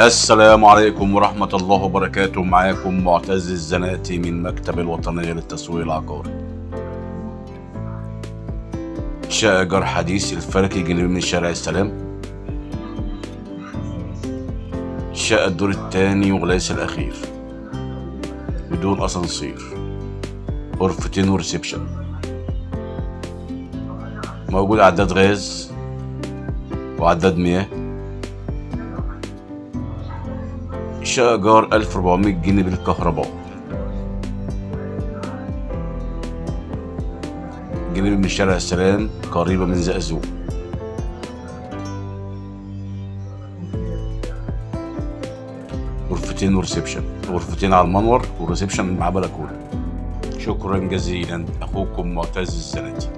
السلام عليكم ورحمة الله وبركاته. معاكم معتز الزناتي من مكتب الوطنية للتسويق العقاري. شقة إيجار حديث الفلكي جنوب من شارع السلام. شقة الدور الثاني وليس الأخير، بدون أسانسير، غرفتين وريسبشن، موجود عداد غاز وعداد مياه. شقة إيجار 1400 جنيه بالكهرباء، جنوب من شارع السلام، قريبة من زقزوق. غرفتين وريسبشن، غرفتين على المنور وريسبشن مع بلكونة. شكرا جزيلا، أخوكم معتز الزناتي.